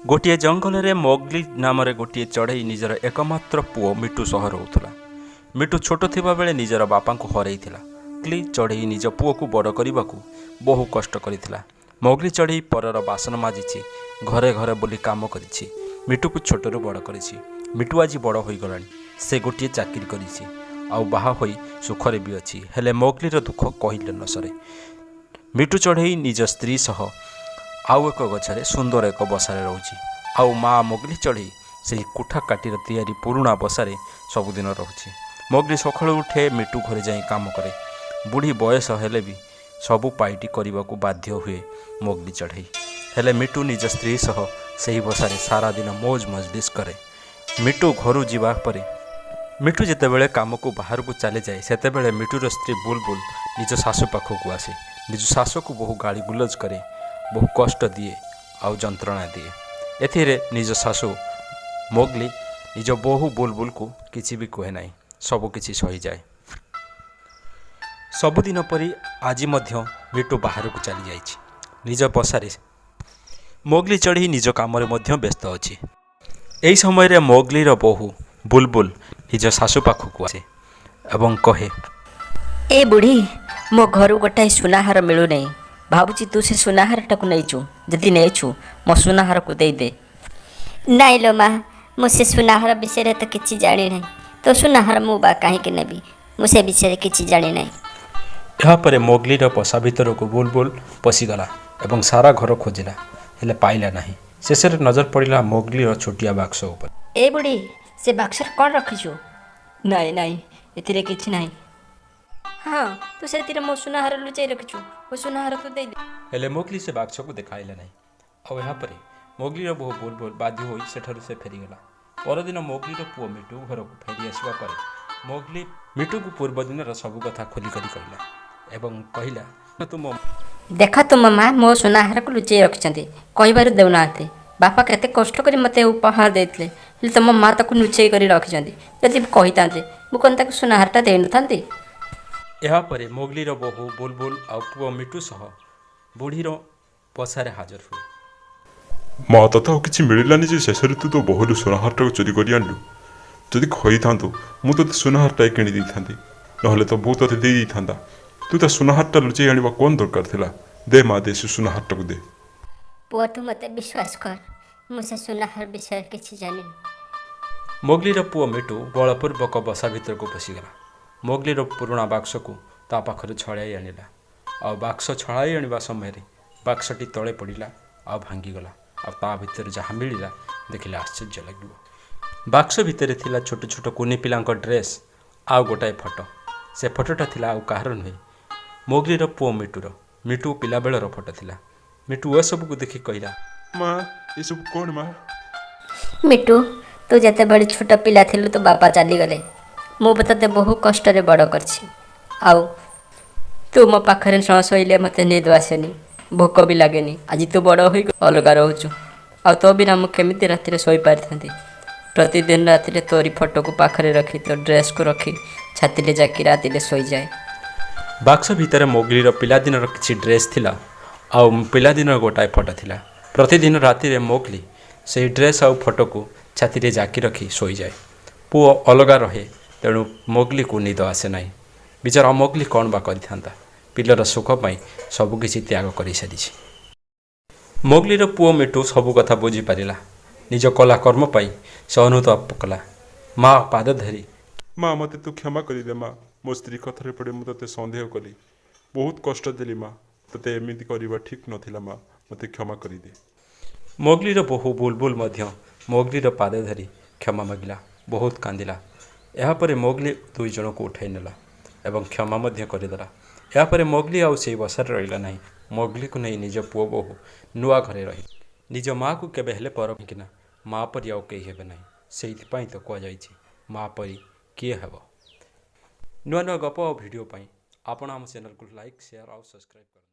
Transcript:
ଗୋଟିଏ ଜଙ୍ଗଲରେ ମୋଗଲି ନାମରେ ଗୋଟିଏ ଚଢ଼େଇ ନିଜର ଏକମାତ୍ର ପୁଅ ମିଟୁ ସହ ରହୁଥିଲା। ମିଟୁ ଛୋଟ ଥିବାବେଳେ ନିଜର ବାପାଙ୍କୁ ହରାଇଥିଲା। ମୋଗଲି ଚଢ଼େଇ ନିଜ ପୁଅକୁ ବଡ଼ କରିବାକୁ ବହୁ କଷ୍ଟ କରିଥିଲା। ମୋଗଲି ଚଢ଼େଇ ପରର ବାସନ ମାଜିଛି, ଘରେ ଘରେ ବୁଲି କାମ କରିଛି, ମିଟୁକୁ ଛୋଟରୁ ବଡ଼ କରିଛି। ମିଟୁ ଆଜି ବଡ଼ ହୋଇଗଲାଣି। ସେ ଗୋଟିଏ ଚାକିରି କରିଛି ଆଉ ବାହା ହୋଇ ସୁଖରେ ବି ଅଛି। ହେଲେ ମୋଗଲିର ଦୁଃଖ କହିଲେ ନ ସରେ। ମିଟୁ ଚଢ଼େଇ ନିଜ ସ୍ତ୍ରୀ ସହ ଆଉ ଏକ ଗଛରେ ସୁନ୍ଦର ଏକ ବସାରେ ରହୁଛି ଆଉ ମା ମୋଗଲି ଚଢ଼େଇ ସେହି କୁଠା କାଠିର ତିଆରି ପୁରୁଣା ବସାରେ ସବୁଦିନ ରହୁଛି। ମୋଗଲି ସକାଳୁ ଉଠେ, ମିଟୁ ଘରେ ଯାଇ କାମ କରେ। ବୁଢ଼ୀ ବୟସ ହେଲେ ବି ସବୁ ପାଇଟି କରିବାକୁ ବାଧ୍ୟ ହୁଏ ମୋଗଲି ଚଢ଼େଇ। ହେଲେ ମିଟୁ ନିଜ ସ୍ତ୍ରୀ ସହ ସେହି ବସାରେ ସାରାଦିନ ମୌଜ ମଜଲିସ୍ କରେ। ମିଟୁ ଘରୁ ଯିବା ପରେ, ମିଟୁ ଯେତେବେଳେ କାମକୁ ବାହାରକୁ ଚାଲିଯାଏ, ସେତେବେଳେ ମିଟୁର ସ୍ତ୍ରୀ ବୁଲବୁଲ ନିଜ ଶାଶୁ ପାଖକୁ ଆସେ। ନିଜ ଶାଶୁକୁ ବହୁ ଗାଳି ଗୁଲଜ କରେ, ବହୁ କଷ୍ଟ ଦିଏ ଆଉ ଯନ୍ତ୍ରଣା ଦିଏ। ଏଥିରେ ନିଜ ଶାଶୁ ମୋଗଲି ନିଜ ବୋହୂ ବୁଲବୁଲକୁ କିଛି ବି କୁହେ ନାହିଁ, ସବୁ କିଛି ସହିଯାଏ। ସବୁଦିନ ପରି ଆଜି ମଧ୍ୟ ମିଟୁ ବାହାରକୁ ଚାଲିଯାଇଛି। ନିଜ ବସାରେ ମୋଗଲି ଚଢ଼େଇ ନିଜ କାମରେ ମଧ୍ୟ ବ୍ୟସ୍ତ ଅଛି। ଏହି ସମୟରେ ମୋଗଲିର ବୋହୂ ବୁଲବୁଲ ନିଜ ଶାଶୁ ପାଖକୁ ଆସେ ଏବଂ କହେ, ଏ ବୁଢ଼ୀ, ମୋ ଘରୁ ଗୋଟାଏ ସୁନାହାର ମିଳୁନାହିଁ। ଭାବୁଛି ତୁ ସେ ସୁନାହାରଟାକୁ ନେଇଛୁ। ଯଦି ନେଇଛୁ, ମୋ ସୁନାହାରକୁ ଦେଇଦେ। ନାଇଁ ଲୋ ମା, ମୁଁ ସେ ସୁନାହାର ବିଷୟରେ ତ କିଛି ଜାଣିନାହିଁ। ତୋ ସୁନାହାର ମୁଁ ବା କାହିଁକି ନେବି? ମୁଁ ସେ ବିଷୟରେ କିଛି ଜାଣିନାହିଁ। ଏହାପରେ ମୋଗଲିର ବସା ଭିତରକୁ ବୁଲବୁଲ ପଶିଗଲା ଏବଂ ସାରା ଘର ଖୋଜିଲା, ହେଲେ ପାଇଲା ନାହିଁ। ଶେଷରେ ନଜର ପଡ଼ିଲା ମୋଗଲିର ଛୋଟିଆ ବାକ୍ସ ଉପରେ। ଏ ବୁଢ଼ୀ, ସେ ବାକ୍ସରେ କ'ଣ ରଖିଛୁ? ନାଇଁ ନାଇଁ, ଏଥିରେ କିଛି ନାହିଁ। ହଁ, ତୁ ସେଥିରେ ମୋ ସୁନାହାର ଲୁଚାଇ ରଖିଛୁ। ମୋ ସୁନାହାର ତୁ ଦେଇଦେ। ହେଲେ ମୋଗଲି ସେ ବାକ୍ସକୁ ଦେଖାଇଲା ନାହିଁ। ଆଉ ଏହାପରେ ମୋଗଲିର ବୋହୂ ବୁଲବୁଲ ବାଧ୍ୟ ହୋଇ ସେଠାରୁ ସେ ଫେରିଗଲା। ପରଦିନ ମୋଗଲିର ପୁଅ ମିଟୁ ଘରକୁ ଫେରି ଆସିବା ପରେ ମୋଗଲି ମିଟୁକୁ ପୂର୍ବ ଦିନର ସବୁ କଥା ଖୋଲି କରି କହିଲା ଏବଂ କହିଲା, ତୁମ ଦେଖ, ତୁମ ମା ମୋ ସୁନାହାରକୁ ଲୁଚେଇ ରଖିଛନ୍ତି, କହିବାରୁ ଦେଉନାହାନ୍ତି। ବାପା କେତେ କଷ୍ଟ କରି ମୋତେ ଉପହାର ଦେଇଥିଲେ, ହେଲେ ତୁମ ମା ତାକୁ ଲୁଚେଇ କରି ରଖିଛନ୍ତି। ଯଦି କହିଥାନ୍ତେ, ମୁଁ କ'ଣ ତାକୁ ସୁନାହାରଟା ଦେଇନଥାନ୍ତି? ଏହାପରେ ମୋଗଲିର ବୋହୂ ବୁଲବୁଲ ଆଉ ପୁଅ ମିଟୁ ସହ ବୁଢ଼ୀର ବସାରେ ହାଜର ହୁଏ। ମା, ତତେ ଆଉ କିଛି ମିଳିଲାନି ଯେ ଶେଷରେ ତୁ ତୋ ବୋହୂରୁ ସୁନାହାରଟାକୁ ଚୋରି କରି ଆଣିଲୁ? ଯଦି କହିଥାନ୍ତୁ, ମୁଁ ତୋତେ ସୁନାହାରଟାଏ କିଣି ଦେଇଥାନ୍ତି, ନହେଲେ ତୋ ବୋଉ ତୋତେ ଦେଇ ଦେଇଥାନ୍ତା। ତୁ ତା ସୁନାହାରଟା ଲୁଚେଇ ଆଣିବା କ'ଣ ଦରକାର ଥିଲା? ଦେ ମା, ଦେ, ସେ ସୁନାହାରଟାକୁ ଦେ। ପୁଅ, ତୁ ମୋତେ ବିଶ୍ୱାସ କର, ମୁଁ ସେ ସୁନାହାର ବିଷୟରେ କିଛି ଜାଣିନି। ମୋଗଲିର ପୁଅ ମିଟୁ ବଳପୂର୍ବକ ବସା ଭିତରକୁ ପଶିଗଲା। ମୋଗଲିର ପୁରୁଣା ବାକ୍ସକୁ ତା ପାଖରୁ ଛଡ଼ାଇ ଆଣିଲା ଆଉ ବାକ୍ସ ଛଡ଼ାଇ ଆଣିବା ସମୟରେ ବାକ୍ସଟି ତଳେ ପଡ଼ିଲା ଆଉ ଭାଙ୍ଗିଗଲା। ଆଉ ତା ଭିତରେ ଯାହା ମିଳିଲା, ଦେଖିଲେ ଆଶ୍ଚର୍ଯ୍ୟ ଲାଗିବ। ବାକ୍ସ ଭିତରେ ଥିଲା ଛୋଟ ଛୋଟ କୁନି ପିଲାଙ୍କ ଡ୍ରେସ୍ ଆଉ ଗୋଟାଏ ଫଟୋ। ସେ ଫଟୋଟା ଥିଲା ଆଉ କାହାର ନୁହେଁ, ମୋଗଲିର ପୁଅ ମିଟୁର, ମିଟୁ ପିଲାବେଳର ଫଟୋ ଥିଲା। ମିଟୁ ଏସବୁକୁ ଦେଖି କହିଲା, ମା, ଏସବୁ କ'ଣ ମା? ମିଟୁ, ତୁ ଯେତେବେଳେ ଛୋଟ ପିଲା ଥିଲୁ, ତୋ ବାପା ଚାଲିଗଲେ। ମୁଁ ବି ତୋତେ ବହୁ କଷ୍ଟରେ ବଡ଼ କରିଛି। ଆଉ ତୁ ମୋ ପାଖରେ ନ ଶୋଇଲେ ମୋତେ ନିଦ ଆସେନି, ଭୋକ ବି ଲାଗେନି। ଆଜି ତୁ ବଡ଼ ହୋଇ ଅଲଗା ରହୁଛୁ, ଆଉ ତୋ ବିନା ମୁଁ କେମିତି ରାତିରେ ଶୋଇପାରିଥାନ୍ତି? ପ୍ରତିଦିନ ରାତିରେ ତୋରି ଫଟୋକୁ ପାଖରେ ରଖି, ତୋ ଡ୍ରେସ୍କୁ ରଖି ଛାତିରେ ଜାକି ରାତିରେ ଶୋଇଯାଏ। ବାକ୍ସ ଭିତରେ ମୋଗଲିର ପିଲାଦିନର କିଛି ଡ୍ରେସ୍ ଥିଲା ଆଉ ପିଲାଦିନର ଗୋଟାଏ ଫଟୋ ଥିଲା। ପ୍ରତିଦିନ ରାତିରେ ମୋଗଲି ସେଇ ଡ୍ରେସ୍ ଆଉ ଫଟୋକୁ ଛାତିରେ ଜାକି ରଖି ଶୋଇଯାଏ। ପୁଅ ଅଲଗା ରହେ, ତେଣୁ ମୋଗଲିକୁ ନିଦ ଆସେ ନାହିଁ। ବିଚାରା ମୋଗଲି କ'ଣ ବା କରିଥାନ୍ତା? ପିଲାର ସୁଖ ପାଇଁ ସବୁକିଛି ତ୍ୟାଗ କରିସାରିଛି। ମୋଗଲିର ପୁଅ ମିଟୁ ସବୁ କଥା ବୁଝିପାରିଲା। ନିଜ କଲା କର୍ମ ପାଇଁ ସେ ଅନୁତାପ କଲା। ମା ପାଦ ଧରି ମା, ମୋତେ ତୁ କ୍ଷମା କରିଦେ ମା। ମୋ ସ୍ତ୍ରୀ କଥାରେ ପଡ଼ି ମୁଁ ତୋତେ ସନ୍ଦେହ କଲି, ବହୁତ କଷ୍ଟ ଦେଲି ମା। ତୋତେ ଏମିତି କରିବା ଠିକ୍ ନଥିଲା ମା, ମୋତେ କ୍ଷମା କରିଦେ। ମୋଗଲିର ବୋହୂ ବୁଲବୁଲ ମଧ୍ୟ ମୋଗଲିର ପାଦ ଧରି କ୍ଷମା ମାଗିଲା, ବହୁତ କାନ୍ଦିଲା। ଏହାପରେ ମୋଗଲି ଦୁଇ ଜଣକୁ ଉଠାଇ ନେଲା ଏବଂ କ୍ଷମା ମଧ୍ୟ କରିଦେଲା। ଏହାପରେ ମୋଗଲି ଆଉ ସେଇ ବସାରେ ରହିଲା ନାହିଁ। ମୋଗଲିକୁ ନେଇ ନିଜ ପୁଅ ବୋହୂ ନୂଆ ଘରେ ରହିଲେ। ନିଜ ମାଆକୁ କେବେ ହେଲେ ପର କିନା ମା ପରି ଆଉ କେହି ହେବେ ନାହିଁ। ସେଇଥିପାଇଁ ତ କୁହାଯାଇଛି, ମା ପରି କିଏ ହେବ? ନୂଆ ନୂଆ ଗପ ଆଉ ଭିଡ଼ିଓ ପାଇଁ ଆପଣ ଆମ ଚ୍ୟାନେଲକୁ ଲାଇକ୍, ସେୟାର ଆଉ ସବସ୍କ୍ରାଇବ୍ କରନ୍ତୁ।